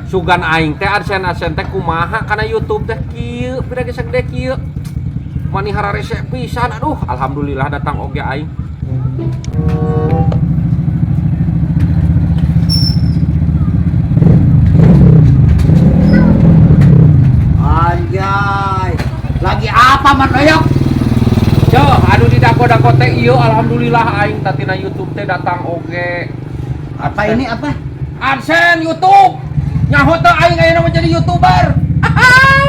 Sugan aing teh AdSense teh kumaha kana YouTube teh kieu, pira ge sagede kieu. Mani hararese pisan, aduh, alhamdulillah datang oge aing. Anjay. Lagi apa Man Doyok? Yo, aduh di dako-dako teh ieu alhamdulillah aing tatina YouTube teh datang oge. Apa ini apa? AdSense YouTube. Nyaho teh aing ayeuna mah jadi YouTuber.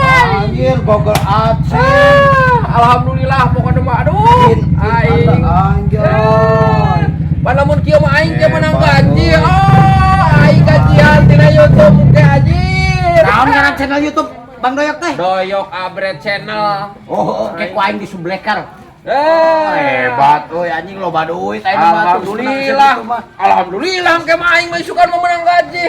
Anjir, Google AdSense. Ah, alhamdulillah pokoknya mah aduh aing. Anjay. Palamun kieu mah aing teh menang Hebat, gaji. euy. Oh, aing gajian tina YouTube ke anjir. Naon ngaran channel YouTube Bang Doyok teh? Doyok Abret Channel. Oh, oke ku aing disubleker. Eh, Hebat euy anjing loba duit aing mah tuh senang Alhamdulillah. segitu mah. Alhamdulillah ke mah aing mah isukan mau menang gaji.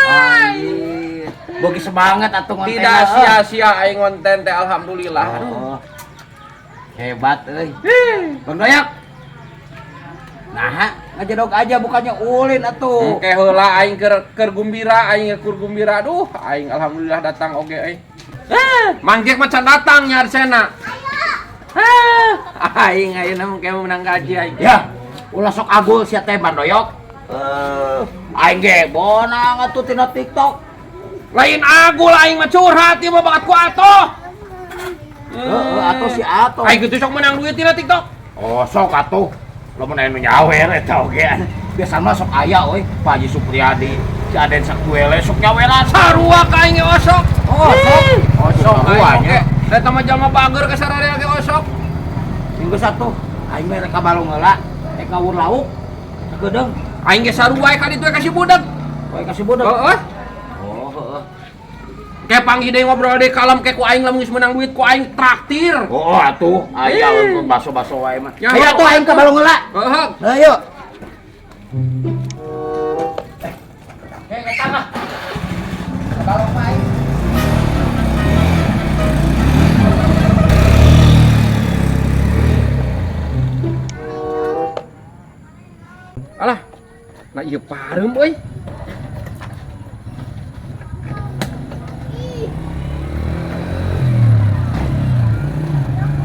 Anjir. Bogi semangat atuh ngonten. Tidak sia-sia aing konten teh alhamdulillah. Aduh. Oh. Hebat euy. Bang Doyok. Nah, ngajedog aja bukannya ulin atuh. Oke heula aing keur gumbira, aing keur gumbira. Aduh, aing alhamdulillah datang oge euy. Eh, Mang Jack mah can datang nya Arsena. Ah, aing ayeuna mah kayak menang gaji aing. Ya, ulah sok agul sia teh Bang Doyok. Aing ge bonang atuh tina TikTok. Lain agul aing mah curhat ieu mah bakat ku atoh. Heeh, atuh si atuh. Aing kitu sok menang duit tina TikTok. Oh, sok atuh. Lamun aya nu nyawer eta oge. Biasa mah sok aya euy, Pak Haji Supriyadi, si Aden Saktuele sok nyaweran. Sarua ka aing ge osok. Oh, sok. Oh, sok Aing nya. oge. Eta mah jalma bager ka sararea ge osok. Minggu satu, aing mah rek ka balong heula, rek ngawur lauk. Sakedeung, Aing ge sarua ka ditu ka si budak. we ka si budak. Heeh. Oh, heeh. Kayak panggih deui ngobrol deui kalem kayak ku aing lamun geus menang duit ku aing traktir. Oh, atuh, aya baso-baso wae mah. Ya, Ayo atuh aing ka balong heula. Heeh. Ayo. Eh, eta mah. Ka balong mah aing. Alah. Nah ieu pareum euy.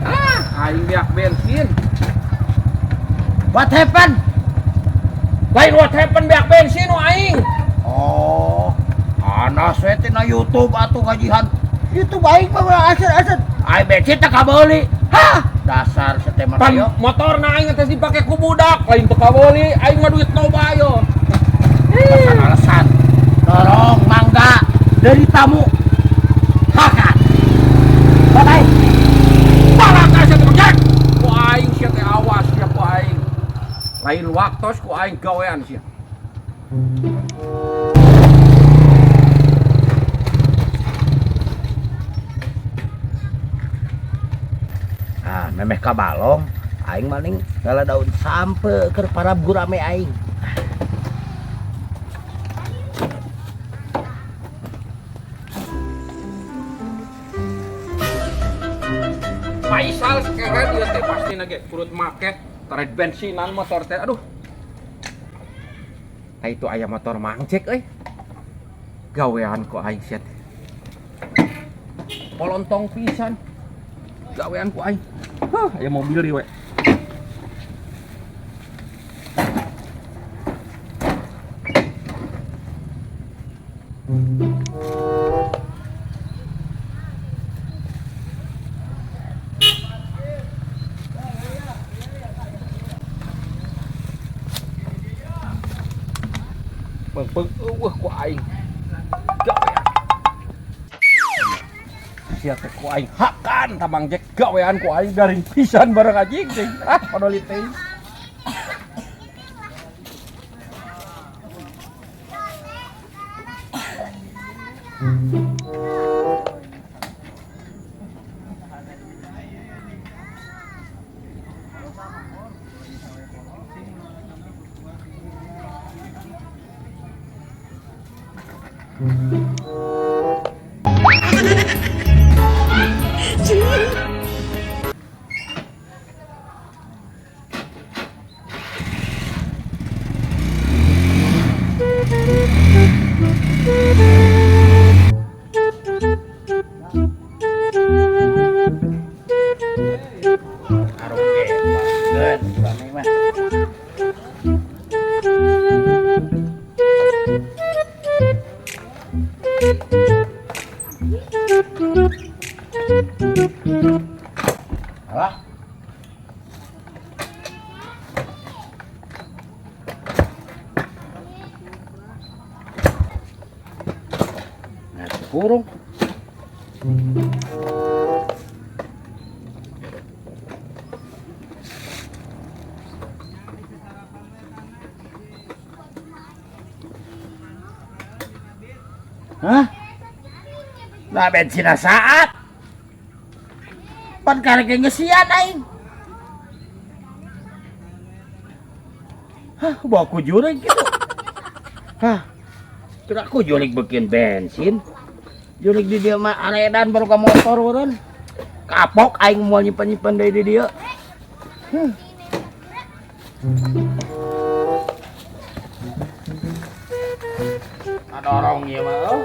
Ah, aing beak bensin. What happened? Lain what happened beak bensin nu aing. Oh, anas we tina YouTube atuh gajihan. YouTube aing mah aset-aset. Aing bensin teh kabeuli. Hah, dasar seteman Pan ayo. motor na aing teh dipake ku budak, lain teu kabeuli, aing mah duit loba yo. Alasan. Dorong mangga dari tamu. Hakan. Bye bye. Balaka sia teh Jack. Ku aing sia teh awas sia ku aing. Lain waktos ku aing gawean sia. Ah, memeh ka balong, aing maning ngala daun sampe keur para gurame aing. Faisal sekarang dia teh pasti nage kurut make tarik bensinan motor teh aduh. Nah itu ayam motor Mang Jack euy. Gawean ku aing sia teh. Polontong pisan. Gawean ku aing. Huh, aya mobil deui we. Peng-peng eueuh ku aing. Gawean. Sia teh ku aing hakan ta Mang Jack gawean ku aing garing pisan bareng anjing teh. Ah, padoli teh. Alah. Nah, kurung. Hah? Nah, bensin saat. Pan karek ngesian aing. Hah, bawa ku jurig gitu. Hah. Kira aku jurig bikin bensin. Jurig di dia mah aredan baru ke motor urun. Kapok aing mau nyimpen-nyimpen deui di dia. Huh. Adorong ieu mah. Oh.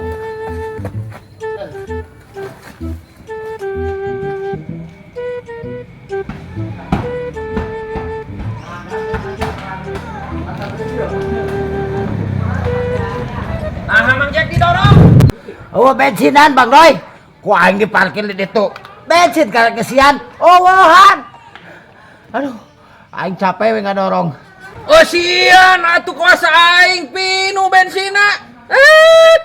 Nah, Mang Jack didorong. Oh, bensinan Bang Roy. Ku aing diparkir di ditu. Bensin karek ngesian. Oh, wohan. Aduh, aing capek we ngadorong. Oh sian atuh kuasa aing pinu bensina. Eh,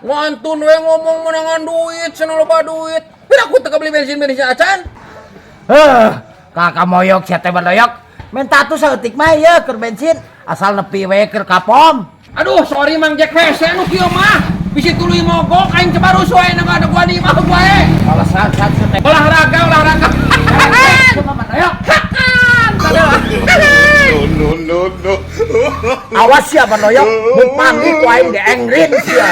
ngantun we ngomong menangan duit, cenah loba duit. Pira aku teu beli bensin bensin acan. Heh, kakak moyok sia teh bandoyok. Menta tuh saeutik mah ieu keur bensin, asal nepi we keur ka pom. Aduh, sorry Mang Jack hese nu kieu mah. Bisi tuluy mogok aing coba rusuh aing ada gua di mah gua e. Alasan san sia teh. Olahraga, olahraga. Cuma bandoyok. Hakan. No, no, no, no. Awas sia bandoyok, mun panggih ku aing diengrin sia.